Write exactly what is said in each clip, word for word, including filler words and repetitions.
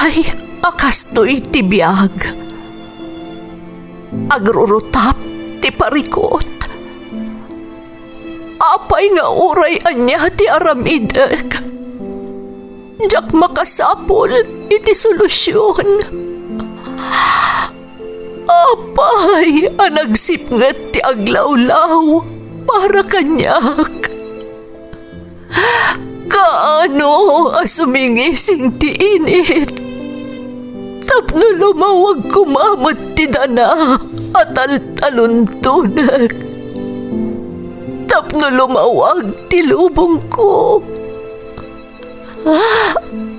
Ay, a kastoy ti biag. Agrurutap ti parikut. Apay nga uray ania ti aramidek, diak makasapul iti solusion. Apay a nagsipnget ti aglawlaw para kaniak? Kaano a sumingising ti init tapno lumawag koma met ti dana a taltaluntonek, tapno lumawag ti lubongko?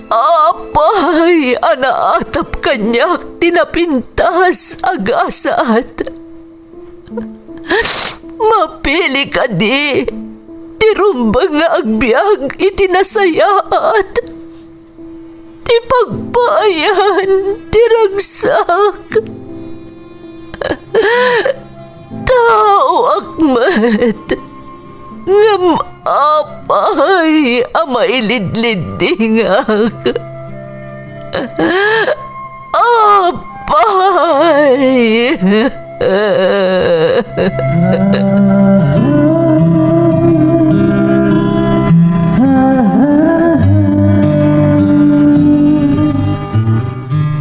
Apay a naatap kaniak ti napintas a gasat? Mapili kadi ti rumbeng nga agbiag iti nasayaat, ti pagpaayan ti ragsak? Taoak met, ngem apay a mailidliddingak? Apay!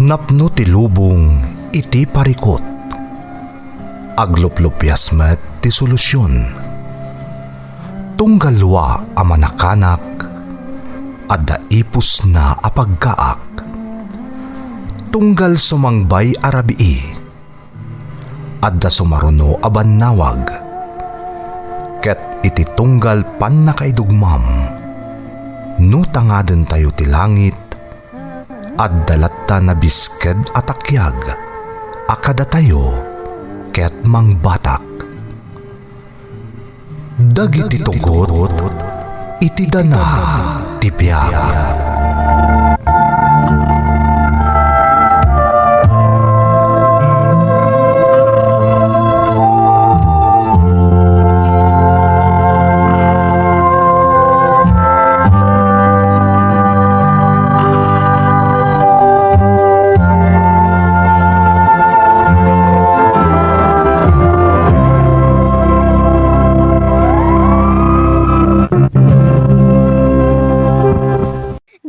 Napno ti lubong iti parikut. Agluplupias met ti solusion. Tunggal dua a manakanak, adda ipusna a pagkaak. Tunggal sumangbay a rabii, adda sumaruno a bannawag. Ket iti tunggal pannakaidugmam, no tangadentayo ti langit, adda latta nabisked a takiag a kadatayo ket mangbatak. Dagiti tugot iti dana ti biag.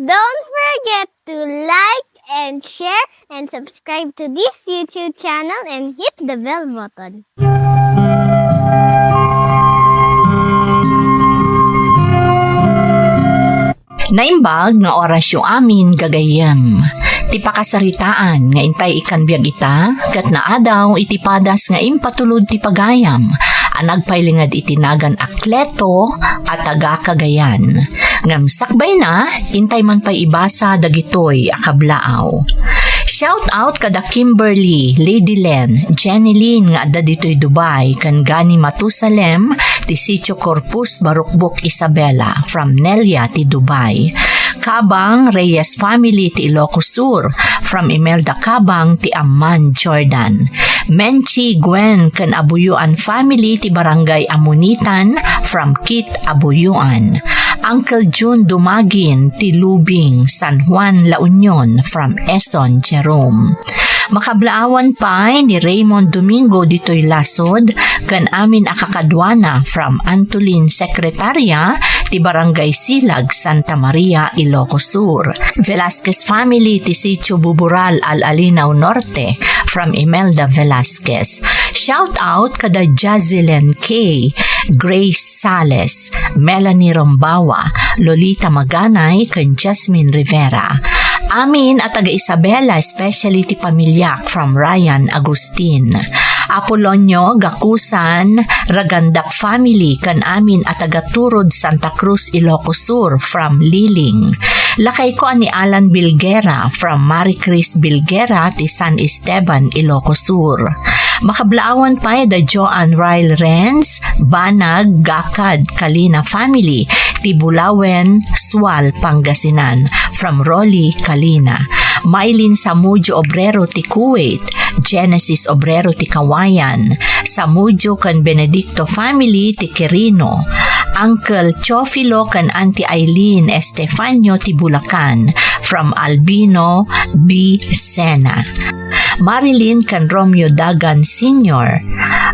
Don't forget to like and share and subscribe to this YouTube channel and hit the bell button. Naimbag nga orasyo amin, gagayyem. Ti pakasaritaan nga intay ikkan biag ita, ket naadaw iti padas nga impatulod ti pagayam a nagpailinged iti nagan a Cleto a taga Cagayan. Ngem sakbayna, intay man pay ibasa dagitoy a kablaaw. Shout out kada Kimberly, Lady Len, Jenny Lynn nga adda ditoy Dubai, ken Gani Matusalem ti Sitio Corpus, Barukbok, Isabela, from Nelia ti Dubai. Kabang Reyes family ti Ilocos Sur, from Imelda Kabang ti Amman, Jordan. Menchi, Gwen, ken Abuyuan family ti Barangay Amunitan, from Kit, Abuyuan. Uncle June Dumagin ti Lubing, San Juan, La Union, from Eson, Jerome. Makablaawan pay ni Raymond Domingo ditoy Lasod ken amin a kakaduana from Antolin, Sekretaria ti Barangay Silag, Santa Maria, Ilocos Sur. Velasquez family ti Sitio Bubural, Al-Alinao Norte, from Imelda Velasquez. Shout out kada Jazilen K, Grace Sales, Melanie Rombawa, Lolita Maganay, ken Jasmine Rivera. Amin a taga Isabela, especially ti pamiliak, from Ryan Agustin. Apolonio Gakusan, Ragandap family, ken amin a taga Turod, Santa Cruz, Ilocos Sur, from Liling. Lakayko a ni Alan Bilguera, from Marie Chris Bilguera ti San Esteban, Ilocos Sur. Makablaawan pay da Joan Ryle Renz, Banag, Gakad, Kalina family, ti Bulawen, Sual, Pangasinan, from Rolly Kalina. Mylene Samudio, obrero ti Kuwait, Genesis, obrero ti Kawayan, Samudio ken Benedicto family ti Quirino, Uncle Teofilo ken Auntie Eileen Estefanio ti Bulacan, from Albino B. Sena. Marilyn ken Romeo Dagan Senior,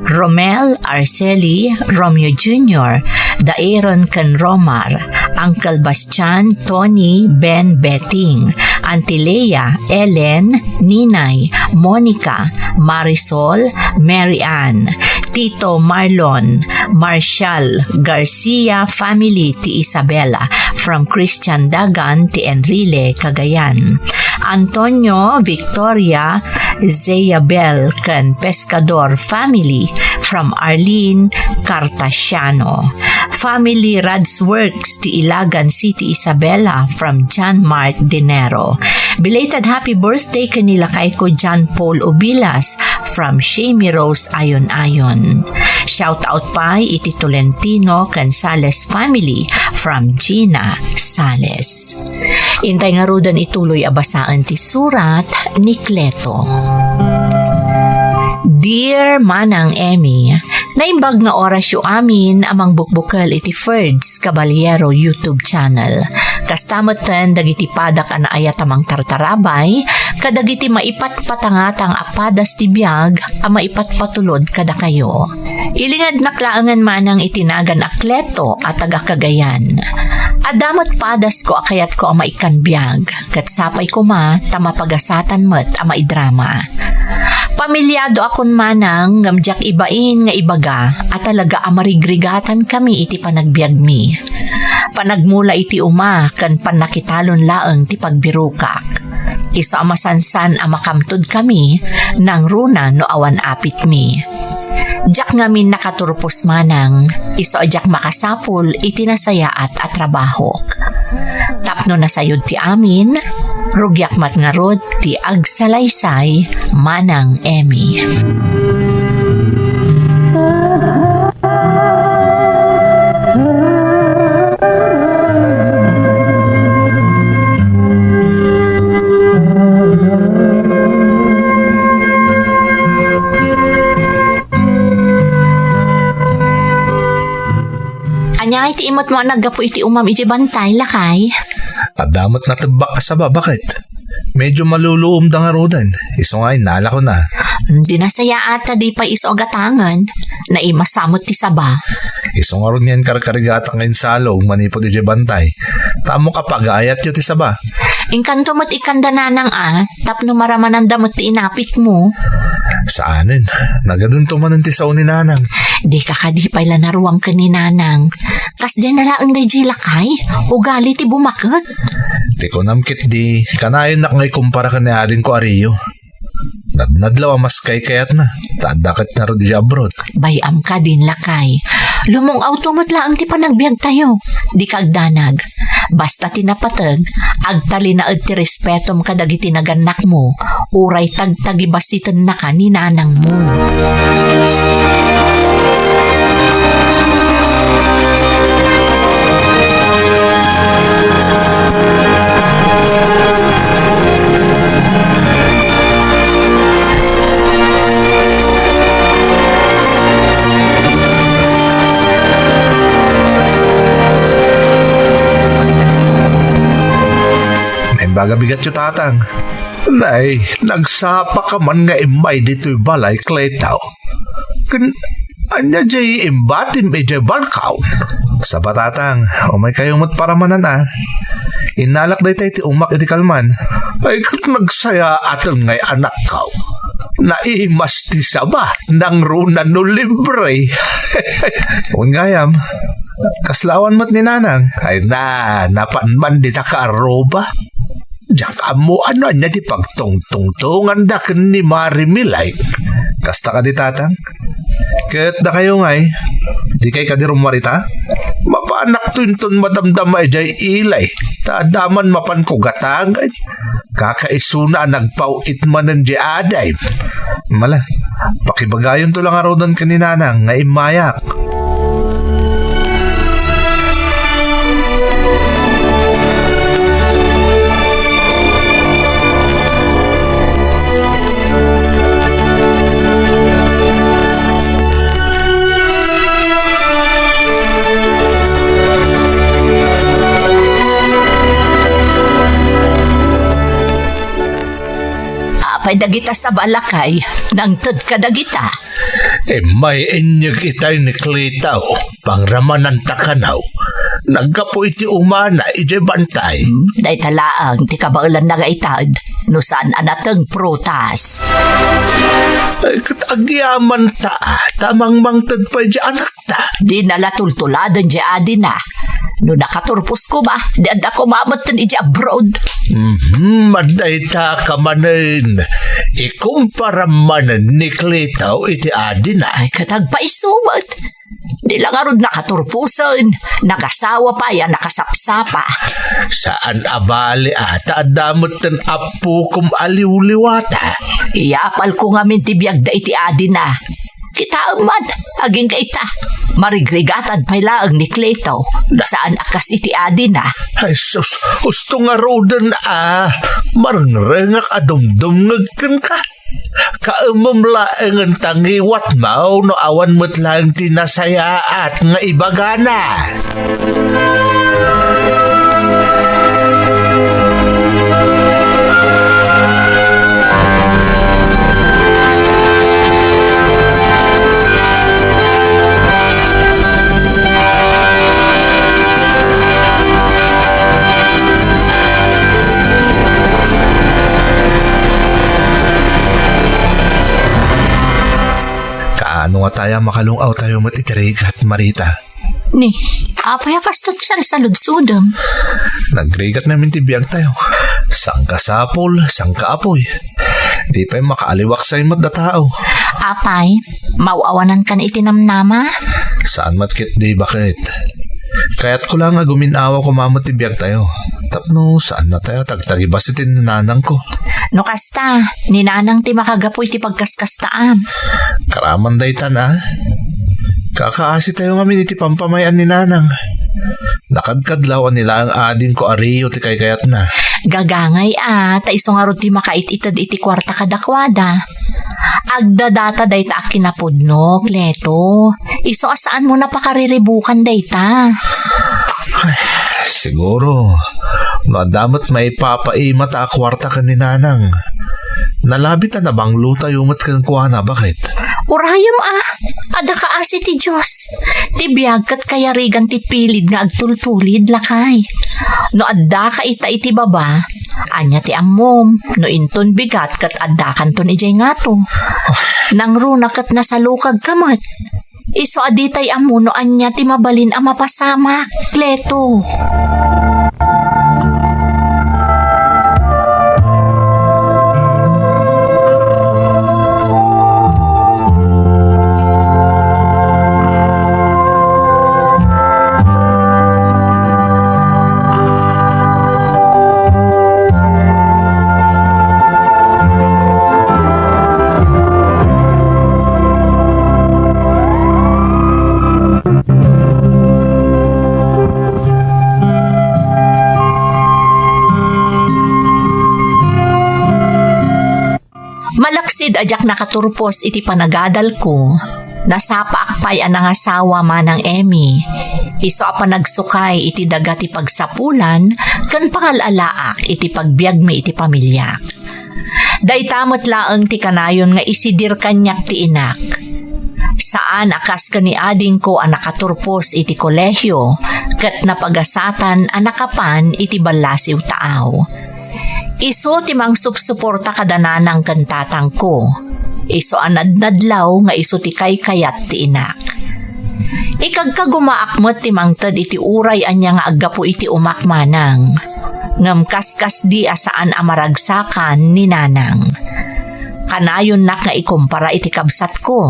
Romel, Arceli, Romeo Junior, Daeron ken Romar, Uncle Bastian, Tony, Ben, Beting, Auntie Lea, Ellen, Ninay, Monica, Marisol, Mary Ann, Tito Marlon, Marshall, Garcia family ti Isabela, from Christian Dagan ti Enrile, Cagayan. Antonio, Victoria, Zeyabel, ken Pescador family, from Arlene Cartasiano. Family Radsworks ti Ilagan City, Isabela, from John Mark Dinero. Belated happy birthday ken ni lakayko John Paul Ubilas from Shamie Rose Ayon-ayon. Shout out pay iti Tolentino ken Sales family from Gina Sales. Intay ngaruden ituloy a basaen ti surat ni Cleto. Dear Manang Emmy, naimbag nga orasyo amin a mangbukbukel iti Ferds Caballero YouTube channel. Kasta metten dagiti padak a naayat a mangtartarabay, kadagiti maipatpatangatang a padas ti biag a maipatpatulod kadakayo. Ilingednak laengen manang iti nagan a Cleto a taga Cagayan. Adda met padasko a kayatko a maikkan biag, ket sapay koma ta mapagasatan met a maidrama. Pamilyado akon manang ngem diak ibain nga ibaga a talaga a marigrigatan kami iti panagbiagmi. Panagmula iti uma ken pannakitalon laeng ti pagbirukak. Isu a masansan a makamtod kami, nangruna no awan apitmi. Diak ngamin nakaturpos manang, isu a diak makasapul iti nasayaat a trabahok. Tapno nasayod ti amin, rugiak met ngarud ti agsalaysay, Manang Emmy. Ania ngay ti imutmo a naggapu iti umam idiay bantay, lakay? Adda met natebbak a saba, baket? Medyo maluluomda ngaruden. Isu nga, inalakon a. Di nasayaat ta di pay isu a gatangen. Naimas sa met ti saba. Isu ngarud nga inkarkarigatak nga insalog manipud idiay bantay. Ta ammok a pagayatyo ti saba. Inkanto met ikkanda nanang a, tapno maramananda met ti inapitmo. Saanen, nagadunto manen ti sao ni nanang. Dika kadi pay la naruam ken ni nanang. Kasdiay na laeng daydiay lakay, ugali ti bumaket. Ti kunam ketdi, kanayon nak nga ikumpara ken ni adingko a Rio. Nadnadlaw a mas kaykayatna, ta adda ket ngarud idiay abroad. Bay-am kadin lakay. Lumung-awto met laeng ti panagbiagtayo. Dika agdanag. Basta ti napateg, agtalinaed ti respetom kadagiti nagannakmo, uray tagtagibasitennaka ni nanangmo. Naimbag a bigatyo, Tatang. Nay, nagsapa ka man nga immay ditoy balay, Cleto. Ken, ania diay imbatim idiay barkaw? Saba, Tatang, umaykayo met paramanan a. Innalak dayta iti umak iti kalman. Ay, ket nagsayaaten ngay anakko. Naimas ti saba, nangruna no libre. Wen gayam, kasla awan met ni nanang. Ay na, napan man dita kaarruba. Diak ammo no ania ti pagtungtungtonganda ken ni Mari Milay. Kasta kadi, Tatang? Ket dakayo ngay, dikay kadi rummuar ita? Mapanakto inton madamdama idiay ilay, ta adda man mapanko gatangen. Kakaisuna a nagpaw-it manen di aday. Mala, pakibagayonto la ngaruden ken ni nanang nga immayak. Ay, dagita saba, lakay, nangted kadagita. Immay inyeg itay ni Cleto, pangramananta kano. Naggapu iti umana idiay bantay. Hmm, dayta laeng ti kabaelanna nga ited, no saan a nateng prutas. Ay, ket agyamanta, ta mangmangted pay di anakta. Dina la tultuladen di adina. No nakaturpos koma, di adda koma metten iti abroad. Mhm, adda ita ka manen. Ikumparam manen ni Cleto iti adina. Ay, ket agpaiso met. Di la ngarud nakaturposen, nagasawa pay a nakasapsapa. Saan a bali a, ta adda metten appokom a liwliwata. Iyapalko ngamin ti biagda iti adina. Kitaem man, agingga ita. Marigrigatad pay laeng ni Cleto. Saan a kas iti adina. Ay sus, husto ngaruden a. Marengrengak a dumdumngeg kenka. Kaemem laengen ta ngiwatmo no awan met laeng ti nasayaat nga ibagana. Kaano nga taya makalung-aw tayo met iti rigat, Marita? Ni, apay a kasto't salsaludsodem? Nagrigat ngamin ti biag tayo. Sangkasapul, sangkaapuy. Di pay makaaliwaksay met da tao. Apay, maw-awanankan iti namnama? Saan met ketdi, baket. Kayatko la nga gumin-awa koma met ti biag tayo. Tapno saan na tayo tagtagibas iti nanangko. No kasta, ni nanang ti makagapu iti pagkaskastaam. Karaman daytan a. Kakaasi tayo ngamin iti pampamay-an ni nanang. Nakadkadlaw a ni laeng adingko a Rio ti kaykayatna. Gagangay a, ta isu ngarud ti makait-ited iti kuarta kadakuada. Agdadata dayta a kinapudno, Cleto. Isu a saanmo napakariribukan dayta. Ay, siguro, no adda met maipapaimata a kuarta ken ni nanang, nalabi ta nabanglo tayo met kenkuana, baket. Urayem a, adda kaasi ti Dios. Ti biag ket kayarigan ti pilid nga agtultulid, lakay. No addaka ita iti baba, ania ti ammom, no inton bigat ket addakanton idiay ngato. Nangruna ket nasalukagka met. Isu a ditay ammo no ania ti mabalin a mapasamak, Cleto. Malaksid a diak nakaturpos iti panagadalko, nasapaak pay a nangasawa, Manang Emmy, isu a panagsukay iti daga ti pagsapulan ken pangal-alaak iti pagbiagmi iti pamiliak. Dayta met laeng ti kanayon nga isidir kaniak ti inak. Saan a kas ken ni adingko a nakaturpos iti kolehio ket napagasatan a nakapan iti ballasiw taaw. Isu ti mangsupsuporta kada nanang ken tatangko. Isu a nadnadlaw nga isu ti kaykayat ti inak. Ikagkagumaak met ti mangted iti uray ania nga aggapu iti umak, Manang. Ngem kaskasdi a saan a maragsakan ni nanang. Kanayonnak nga ikumpara iti kabsatko.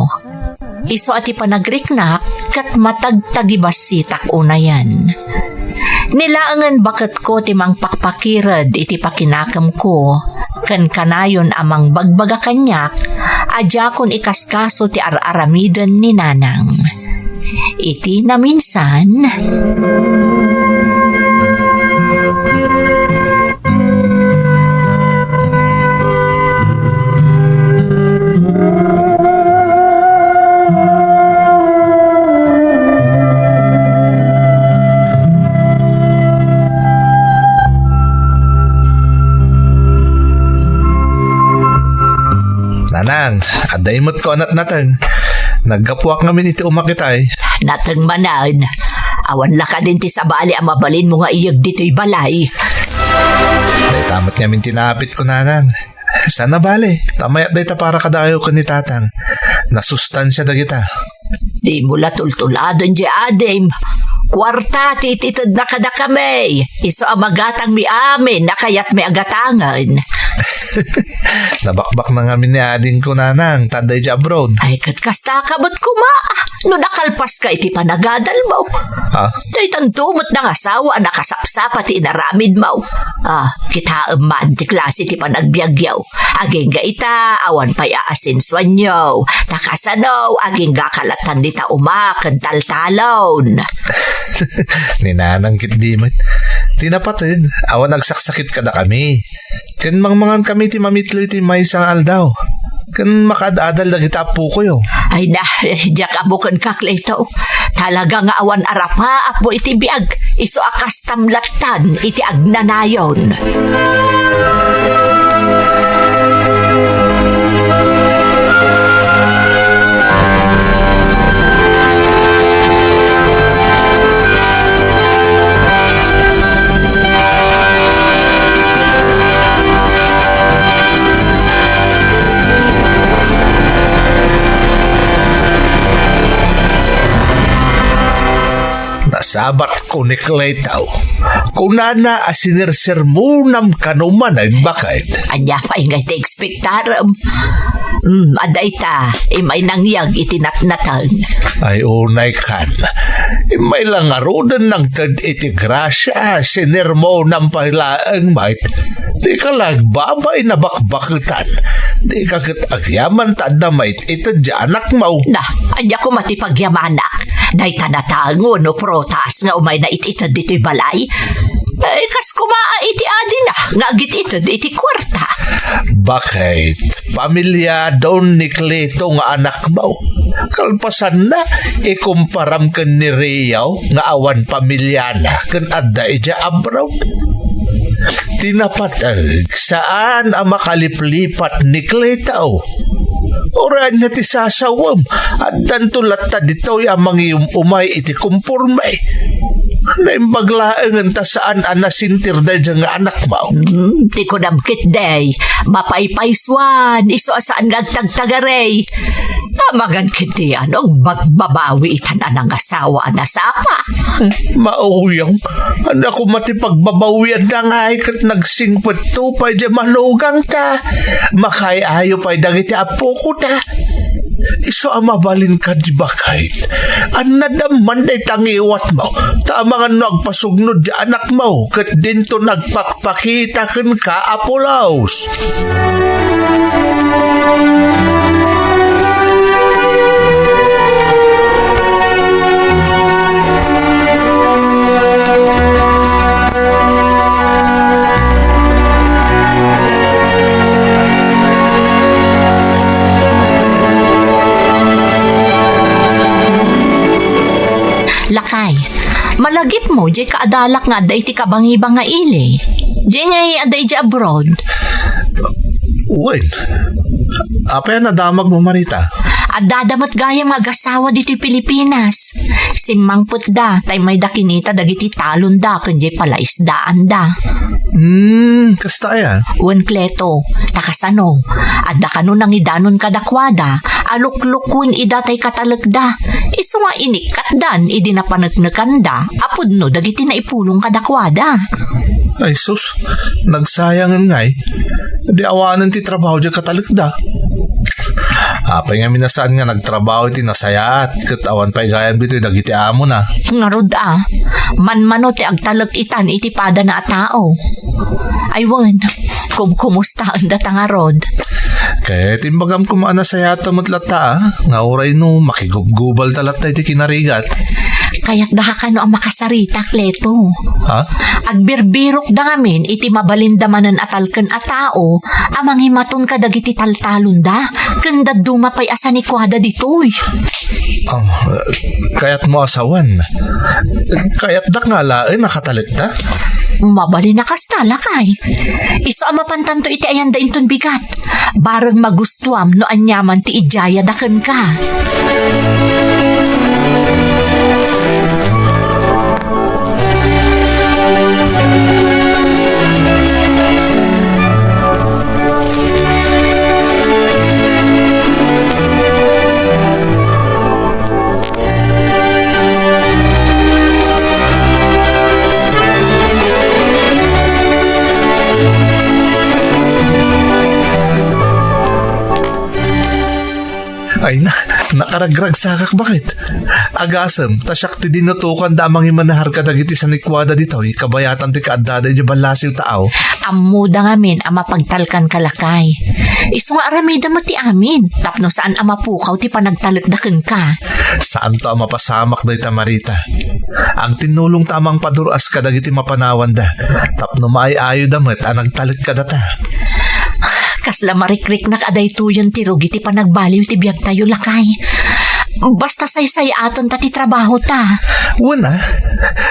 Isu a ti panagriknak ket matagtagibassitak unayen. Ni laengen baketko ti mangpakpakired iti pakinakemko, ken kanayon a mangbagbaga kaniak a diakon ikaskaso ti ar-aramiden ni nanang. Iti naminsan, Nang, adda met ko a natnateng. Naggapuak ngamin iti umak itay. Nateng manen. Awan la kadin ti sabali a mabalinmo nga iyeg ditoy balay. Dayta met ngamin ti naapit ko, nanang. Saan a bale, ta mayat dayta para kadayo ken ni tatang. Nasustansia dagita. Dimo la tultuladen diay adim. Kuarta ti ititedna kadakami. Isu a magatangmi amin a kayatmi a gatangen. Nabakbakna ngamin ni adingko, nanang, ta adda idiay abroad. Ay, ket kasta ka met koma. No nakalpaska iti panagadalmo. Ha? Daytanto met nangasawa a nakasapsapa ti inaramidmo. Ah, kitaem man ti klase ti panagbiagyo. Agingga ita, awan pay a asensuanyo. Ta kasano, agingga kalatan dita umak ken taltalon. Ni nanang ketdi met. Ti napateg, awan agsaksakit kadakami. Ken mangmangankami ti mamitlo iti maysa nga aldaw. Ken makaad-adal dagiti appokoyo. Ay na, diak ammo kenka, Cleto. Talaga nga awan arapaapmo iti biag, isu a kastam lattan iti agnanayon. Nasabatko ni Cleto. Kunana a sinirsermonam kano manen, baket. Ania pay ngay ti ekspektarem? Hmm, adda ita, immay nangyeg iti natnateng. Ay, unay kan. Immay la ngaruden nangted iti grasia, sinirmonam pay laeng met. Dika la agbabain a bakbaketan. Dika ket agyaman ta adda mait-ited diay anakmo. Na, ania koma ti pagyamanak? Dayta natango no prutas nga umayna it-ited ditoy balay? Ay, kas koma a iti adina nga agit-ited iti kuarta. Baket, pamiliadon ni Cleto nga anakmo. Kalpasanna, ikumparam ken ni Rio nga awan pamiliana ken adda idiay abroad. Ti napateg, saan a makaliplipat ni Cleto. Uray ania ti sasawem, addanto latta ditoy a mangiyum-umay iti komporme. Naimbag laengen ta saan a nasentir daydiay nga anakmo. Hmm, ti kunam ketdi, mapaypaysuan, isu a saan nga agtagtagari. Amangan ketdi a no agbabawi itan a nangasawa a nasapa. Mauyong, ania koma ti pagbabawianna ngay ket nagsingpetto pay diay manugangta. Makaay-ayo pay dagiti appokota. Isu a mabalin kadi, baket. Annadam man dayta ngiwatmo, ta amangan no agpasugno diay anakmo ket dinto nagpakpakita kenka a pulos. Lakay, malagipmo diay kaadalak nga adda iti kabangibang nga ili. Diay ngay adda idiay abroad. Wen, apay a nadamagmo, Marita? Addada met gayam nga agasawa ditoy Pilipinas. Simmangpetda, ta immayda kinita dagiti talonda ken diay palaisdaanda. Hmm, kasta aya? Wen, Cleto, ta kasano, adda kano nangidanon kadakuada, a luklukuen ida tay katalekda. Isu nga inikkatdan idi napaneknekanda a pudno dagiti naipulong kadakuada. Ay sus, nagsayangen ngay. Di awanen ti trabaho diay katalekda. Apay ngamin a saan nga nagtrabaho iti nasayaat ket awan pay gayam ditoy dagiti amona? Ngarud a, manmano ti agtalek itan iti padana a tao. Ay wen, kumkumustaen data ngarud. Ket imbagam koma a nasayaat met latta, a, nga uray no makigubgubalta latta iti kinarigat. Kayatda kano a makasarita, Cleto. Ha? Agbirbirokda ngamin iti mabalinda manen a talken a tao a mangimaton kadagiti taltalonda, ken dadduma pay a sanikuada ditoy. Ah, kayatmo a sawen. Kayatdak nga alaen a katalekda? Mabalin a kasta, lakay. Isu a mapantanto iti ayanda inton bigat. Bareng magustuam no aniaman ti idiayada kenka. Ay na, nakaragragsakak, baket. Agasem, ta siak ti dinutokanda a mangimanehar kadagiti sanikuada ditoy, kabayatan ti kaaddada idiay ballasiw taaw. Ammoda ngamin a mapagtalkanka, lakay. Isu nga aramidem met ti amin, tapno saan a mapukaw ti panagtalekda kenka. Saanto a mapasamak dayta, Marita. Agtinnulongta a mangpadur-as kadagiti mapanawanda, tapno maay-ayoda met a nagtalek kadata. Kasla marikriknak a daytoyen ti rugi ti panagbaliw ti biagtayo, lakay. Basta saysay-atenta ti trabahota. Wen a.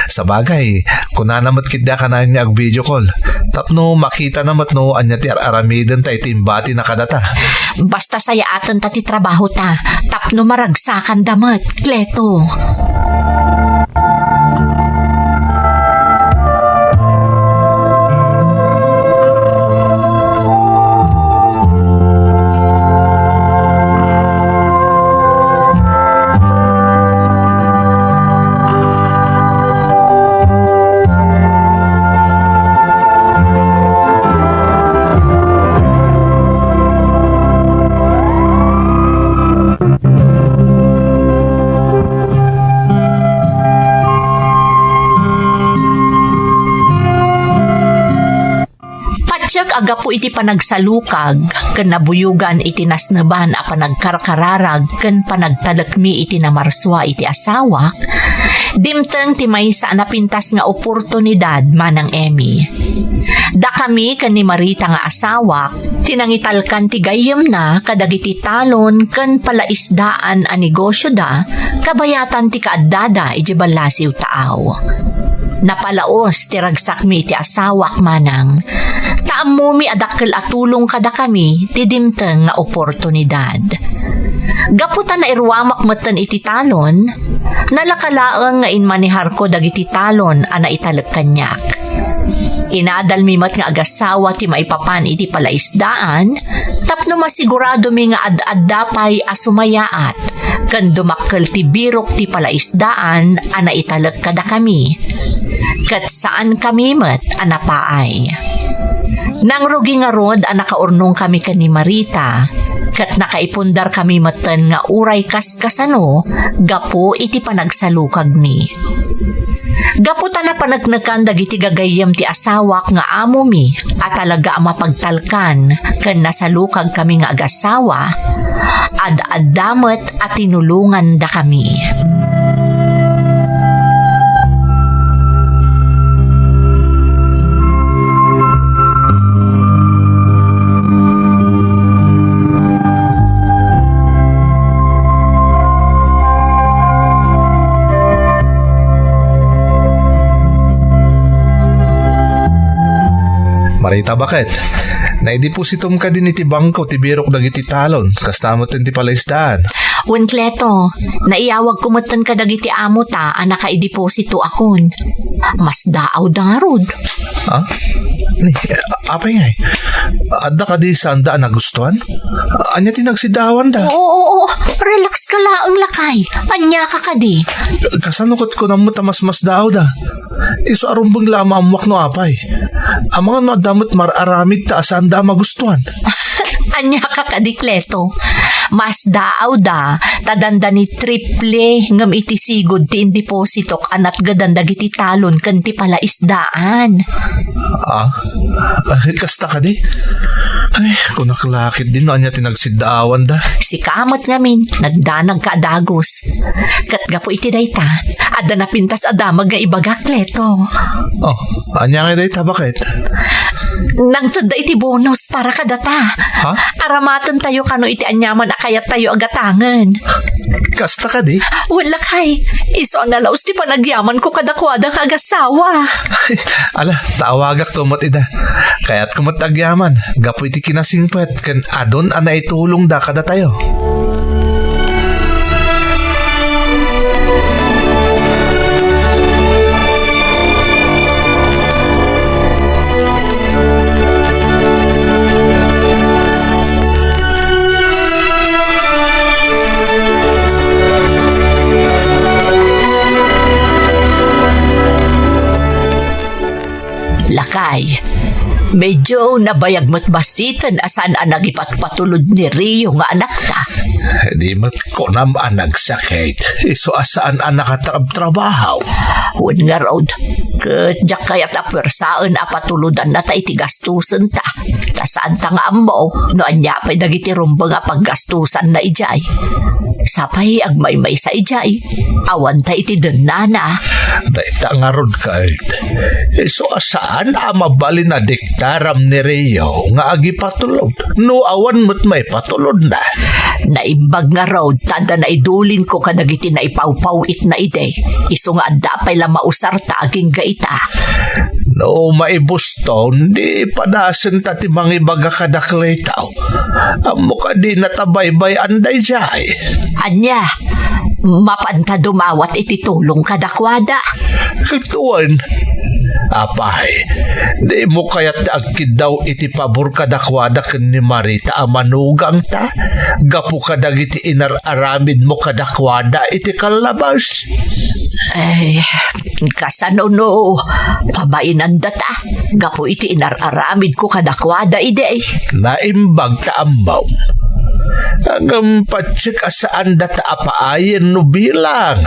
Sabagay, kunana met ketdi a kanayon nga ag-video call. Tapno makitana met no ania ti ar-aramidenta iti imbatina kadata. Basta sayaatenta ti trabahota, tapno maragsakanda met, Cleto. Patiek a gapu iti panagsalukag ken nabuyogan iti nasneban a panagkarkararag ken panagtalekmi iti namarsua iti asawak, dimteng ti maysa a napintas nga oportunidad, Manang Emmy. Dakami ken ni Marita nga asawak ti nangitalkan ti gayyemna kadagiti talon ken palaisdaan a negosioda kabayatan ti kaaddada idiay ballasiw taaw. Napalaos ti ragsakmi iti asawak, Manang, ta ammomi a dakkel a tulong kadakami ti dimteng nga oportunidad. Gapu ta nairuamak metten iti talon, nalaka laeng nga inmaneharko dagiti talon a naitalek kaniak. Inadalmi met nga agasawa ti maipapan iti palaisdaan tapno masiguradomi nga ad-adda pay a sumayaat ken dumakkel ti birok ti palaisdaan a naitalek kadakami. Ket saankami met a napaay. Nangrugi ngarud a nakaurnongkami ken ni Marita, ket nakaipundarkami metten nga uray kaskasano gapu iti panagsalukagmi. Gapu ta napaneknekan dagiti gagayyem ti asawak nga amomi a talaga a mapagtalkan ken nasalukagkami nga agasawa, ad-adda met a tinulongandakami. Marita, baket? Naidepositom kadin iti bangko ti birok dagiti talon, kasta met ti palaisdaan. Wen, Cleto, naiyawagko metten kadagiti amota a nakaidepositoakon. Masdaawda ngarud. Ah? Ni, apay ngay? Adda kadi saanda a nagustuan? Ania ti nagsiddaawanda? Oo, oo, oo. Relax ka laeng, lakay. Ania ka kadi? Kasano ket kunam met a masmasdaawda? Isu a rumbeng la a maammuak no apay. Amangan no adda met mar-aramid ta a saanda a magustuan. Ania ka kadi, Cleto? Masdaawda ta dandani triple ngem iti sigud ti indepositok a natgedan dagiti talon ken ti palaisdaan. Ah? Ay, kasta kadi? Ay, kunak la ketdin no ania ti nagsiddaawanda. Sika met ngamin, nagdanagka a dagus. Ket gapu iti dayta, adda napintas a damag nga ibagak, Cleto. Oh, ania ngay dayta, baket? Nangtedda iti bonus para kadata. Ha? Aramatentayo kano iti aniaman a kayattayo a gatangen. Kasta kadi? Wen, lakay. Isu a nalaus ti panagyamanko kadakuada nga agasawa. Ala, ta awagakto met ida. Kayatko met ti agyaman, gapu iti kinasingpet ken adun a naitulongda kadatayo. Lakay, medyo nabayag met basiten a saan a nagipatpatulod ni Rio nga anakta. Di met kunam a nagsakit. Isu a saan a nakatrabtrabaho. Wen ngarud, ket diak kayat a puersaen a patulodanna ta iti gastusenta. Ta saanta nga ammo no ania pay dagiti rumbeng a paggastusanna idiay. Sapay agmaymaysa idiay. Awanta iti dennana. Dayta ngarud ket, isu a saan a mabalin a diktaram ni Rio nga agipatulod. No awan met maipatulodna. Naimbag ngarud ta adda naidulinko kadagiti naipawpaw-itna idi. Isu nga adda pay la mausarta agingga ita. No maibuston, di padasenta ti mangibaga kada Cleto. Ammo kadi nata baybay-an daydiay? Ania, mapanta dumawat iti tulong kadakuada? Ket wen, apay, dimo kayat ti agkiddaw iti pabor kadakuada ken ni Marita a manugangta gapu kadagiti inar-aramidmo kadakuada iti kallabas? Ay, kasano no pabainandata gapu iti inar-aramidko kadakuada idi? Naimbag ta ammom. Ngem patiek a saandata a paayen no bilang.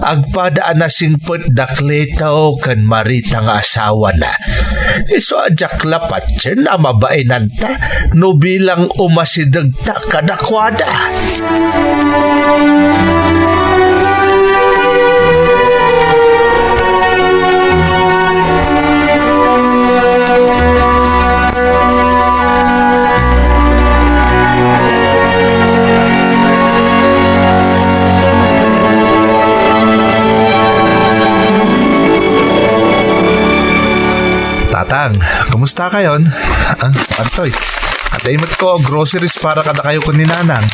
Agpada a nasingpet da Cleto ken Marita nga asawana. Isu a diak la patien a mabainanta no bilang umasidegta kadakuada. Tatang, kumusta kayon? Ah, Antoy, adda imet ko groceries para kadakayo ken ni Nanang.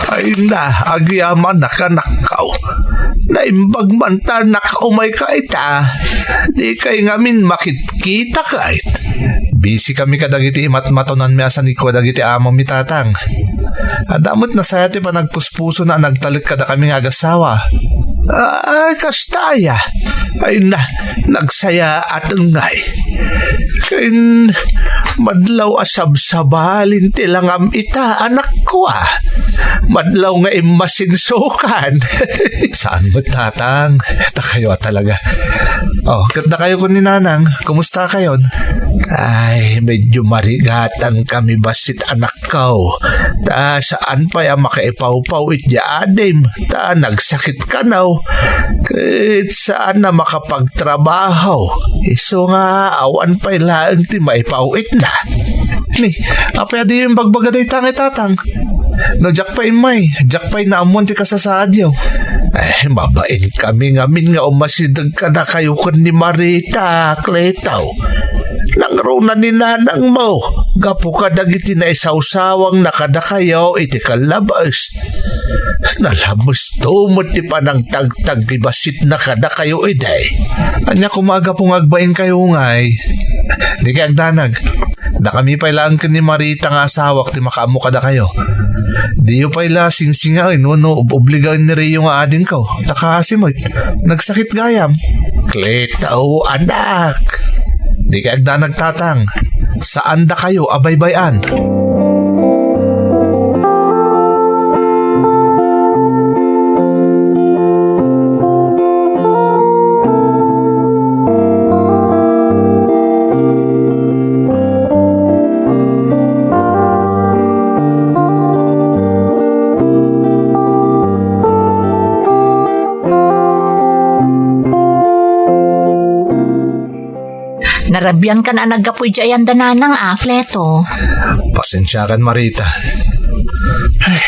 Ay na, agyamanak, anakko. Naimbag man ta nakaumay ka ita. Di kay ngamin makitkita kay. Busy kami kadagiti imatmatonanmi a sanikua dagiti amomi, Tatang. Adda met nasaya ti panagpuspusona a nagtalek kadakami nga agasawa. Ay, kasta aya. Ay na, nagsayaat ngay. Ken madlaw a sabsabalin ti langam ita, anakko, a. Madlaw nga immasinsokan. Saan met, Tatang? Dakayo a talaga. Oh, ket dakayo ken ni Nanang, kumusta kayon? Ay, medyo marigatan kami bassit, anakko. Ta saan pay a makaipawpaw iti adim, ta nagsakit kano. Ket saan a makapagtrabaho. Isu nga awan pay laeng ti maipaw-itna. Ni, apay a diyo imbagbaga dayta nga, Tatang? No diak pay immay, diak pay naammuan ti kasasaadyo. Eh, mabain kami ngamin nga umasideg kadakayo ken ni Marita, Cleto. Nangruna ni nanangmo gapu kadagiti naisawsawangna kadakayo iti kallabes. Nalabesto met ti panangtagtag ti basitna kadakayo idi. Ania koma a gapu nga agbainkayo ngay? Di kay agdanag. Dakami pay laeng ken ni Marita nga asawak ti makaammo kadakayo. Diyo pay la singsingaen wenno ob-obligaen ni Rio nga adingko. Ta kaasi met, nagsakit gayam. Cleto, anak. Di kay agdanag, Tatang. Saan dakayo a baybay-an. Narabian kan a naggapu idiay ayan da nanang, a, Cleto. Pasensiakan, Marita. Ay,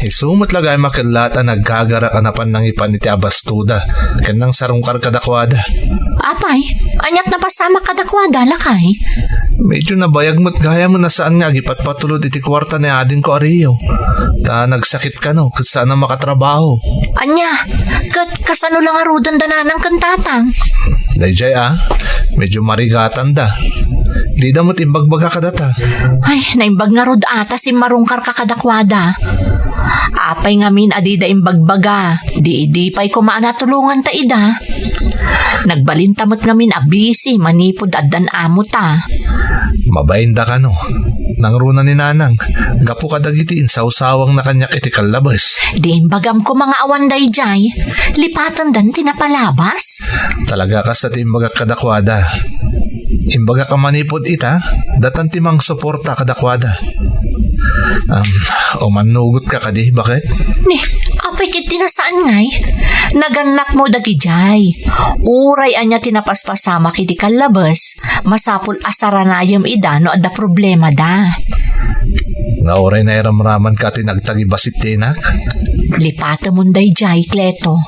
Isu met la gayam a kellaat a naggagarak a napan nangipan iti abastoda ken nangsarungkar kadakuada. Apay, aniat napasamak kadakuada, lakay? Medyo nabayag met gayam a saan nga agipatpatulod iti kuarta ni adingko a Rio. Ta nagsakit kano ket saan a makatrabaho. Ania, ket kasano la ngaruden da nanang ken tatang? Daydiay a, medyo marigatanda. Dida met imbagbaga kadata. Ay, naimbag ngarud a ta simmarungkarka kadakuada. Apay ngamin a dida imbagbaga, di idi pay koma a natulonganta ida. Nagbalinta met ngamin a busy manipud addan amota. Mabainda kano. Nangruna ni Nanang, gapu kadagiti insawsawangna kaniak iti kallabes. Di imbagam koma nga awan daydiay, lipatendan ti napalabas? Talaga kasta ti imbagak kadakuada. Imbagak a manipud ita, datan ti mangsuporta kadakuada. Um, umannugotka kadi, baket? Ni, apay ket ti nasaan ngay? Nagannakmo dagidiay. Uray ania ti napaspasamak iti kallabes, masapul a saranayem ida no adda problemada. Nga uray nairamramanka ti nagtagibasit ti inak? Lipatemon daydiay, Cleto.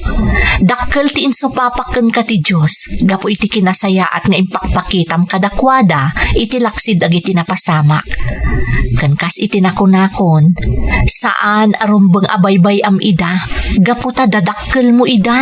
Dakkel ti insupapak kenka ti Dios gapu iti kinasayaat nga impakpakitam kadakuada iti laksid dagiti napasamak. Ken kas iti nakunakon, saan a rumbeng a baybay-am ida gapu ta dadakkelmo ida.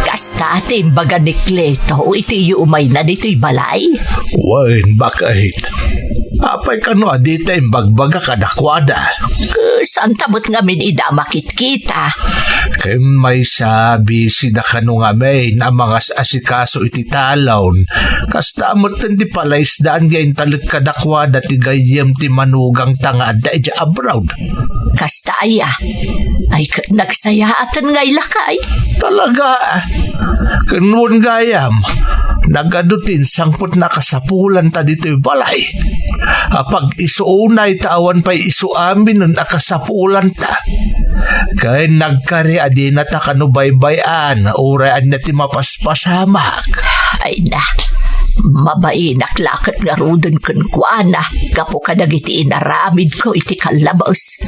Kasta ti imbaga ni Cleto iti iyumayna ditoy balay? Wen, baket. Apay kano a dita imbagbaga kadakuada? Saan ta met ngamin ida makitkita? Ken maysa, busy da kano ngamin a mangas-asikaso iti talon. Kasta metten ti palaisdaan nga intalek kadakuada ti gayyem ti manugangta nga adda idiay abroad. Kasta aya? Ay, ket nagsayaaten ngay lakay? Talaga? Ken wen gayam, nagadu ti insangpetna a kasapulanta ditoy balay. Apag isu unay ta awan pay isu aminen a kasapulanta. Ken nagkari a dinata kano baybay-an, uray ania ti mapaspasamak. Ay na, mabainak la ket ngaruden kenkuana gapu kadagiti inaramidko iti kallabes.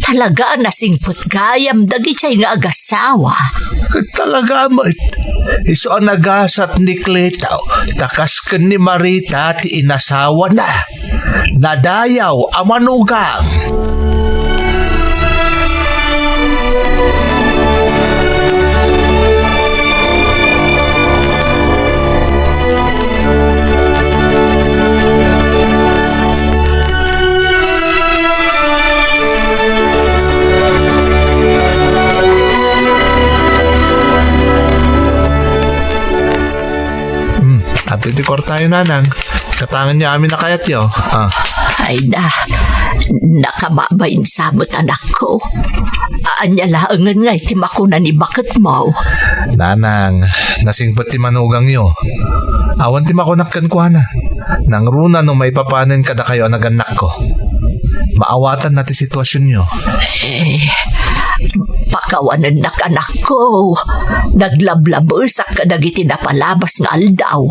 Talaga a nasingpet gayam dagidiay nga agasawa. Ket talaga met, isu a nagasat ni Cleto, ta kas ken ni Marita ti inasawana. Nadayaw a manugang. Hmm, adtoy ti kuartayo, Nanang. Katangan niyo amin a kayatyo. Ah. Ay na, nakababain sa met, anakko. Ania laengen ngay ti makuna ni baketmo? Nanang, nasingpet ti manugangyo. Awan ti makunak kenkuana. Nangruna no maipapanen kadakayo a nagannakko. Maawatanna ti situasionyo. Eh, pakawanennak, anakko. Naglablabesak kadagiti napalabas nga aldaw.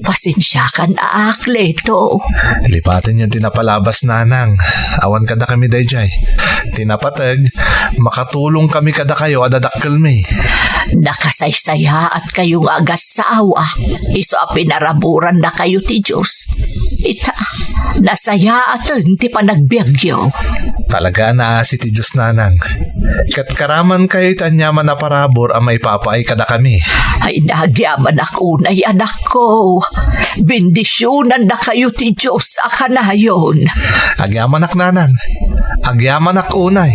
Pasensiakan a, Cleto. Lipatenyo ti napalabas, Nanang. Awan kadakami daydiay. Ti napateg, makatulongkami kadakayo a dadakkelmi. Nakasaysayaatkayo nga agasawa, isu a pinaraburannakayo ti Dios. Ita, nasayaaten ti panagbiagyo. Talaga a naasi ti Dios, Nanang. Ket karamankayo iti aniaman a parabur a maipapaay kadakami. Ay, nagyamanak unay, anakko. Bendisionannakayo ti Dios a kanayon. Agyamanak, Nanang. Agyamanak unay.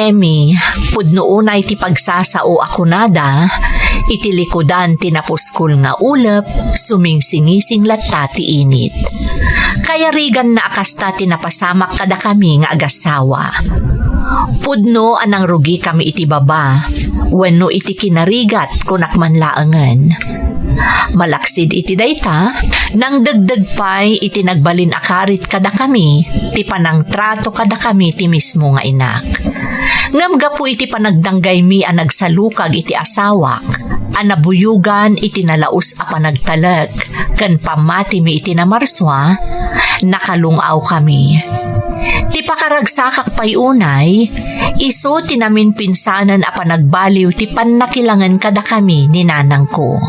Emi, pudno unay ti pagsasao a kunada, iti likudan ti napuskol nga ulep, sumingsingising latta ti init. Kayariganna a kasta ti napasamak kadakami nga agassawa. Pudno a nangrugikami iti baba, wenno iti kinarigat, kunak man laengen. Malaksid iti dayta, nangdegdeg pay iti nagbalin a karit kadakami ti panangtrato kadakami ti mismo nga inak. Ngem gapu iti panagdanggaymi a nagsalukag iti asawak, a nabuyogan iti nalaus a panagtalek ken pammatimi iti namarsua, nakalung-awkami. Ti pakaragsakak pay unay, isu ti naminpinsanen a panagbaliw ti pannakilangen kadakami ni nanangko.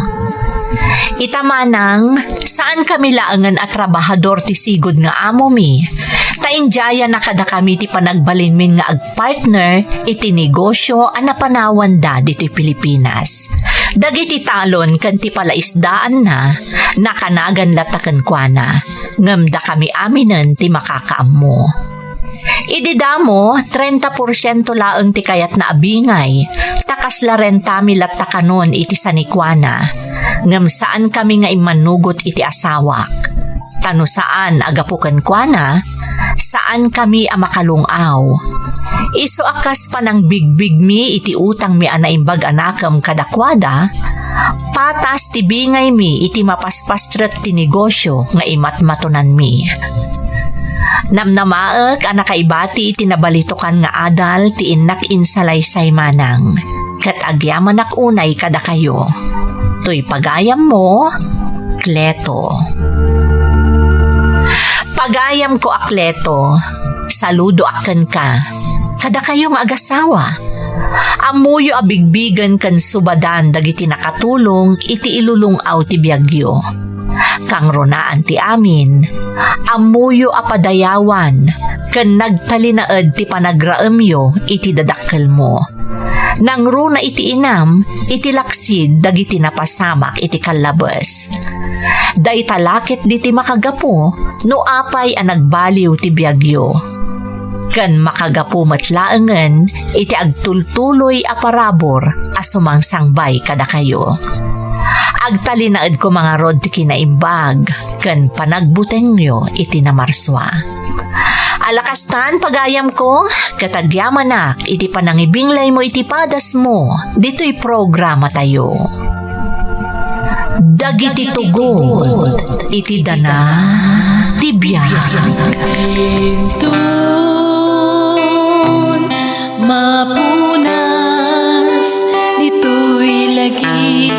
Ita manang, saankami laengen a trabahador ti sigud nga amomi, ta indiayanna kadakami ti panagbalinmin nga agpartner iti negosyo a napanawanda ditoy Pilipinas. Dagiti talon ken ti palaisdaanna, nakanagan latta kenkuana, ngem dakami aminen ti makakaammo. Idi damo, trenta porsiento laeng ti kayatna a bingay, ta kasla rentami latta kanon iti sanikuana, ngem saankami nga immanugot iti asawak. Ta no saan a gapu kenkuana, saankami a makalung-aw. Isu a kas panangbigbigmi iti utangmi a naimbag a nakem kadakuada, patas ti bingaymi iti mapaspastrek ti negosyo nga imatmatonanmi. Namnamaek a nakaibati iti nabalitokan nga adal ti innak insalaysay manang, ket agyamanak unay kadakayo. Toy pagayammo, Cleto. Pagayamko a Cleto, saludoak kenka. Kadakayo nga agasawa, ammoyo a bigbigen ken subadan dagiti nakatulong iti ilulung-aw ti biagyo. Kangrunaan ti amin, ammoyo a padayawan ken nagtalinaed ti panagraemyo iti dadakkelmo. Nangruna iti inam iti laksid dagiti napasamak iti kallabes. Dayta la ketdi ti makagapu no apay a nagbaliw ti biagyo. Ken makagapu met laengen iti agtultuloy a parabur a sumangsangbay kadakayo. Agtalinaedko ngarud ti kinaimbag ken panagbutengyo iti namarsua. Ala kastan, pagayamko, ket agyamanak iti panangibinglaymo iti padasmo ditoy programatayo. Dagiti tugod iti dana ti biag. Inton mapunas ditoy lagi.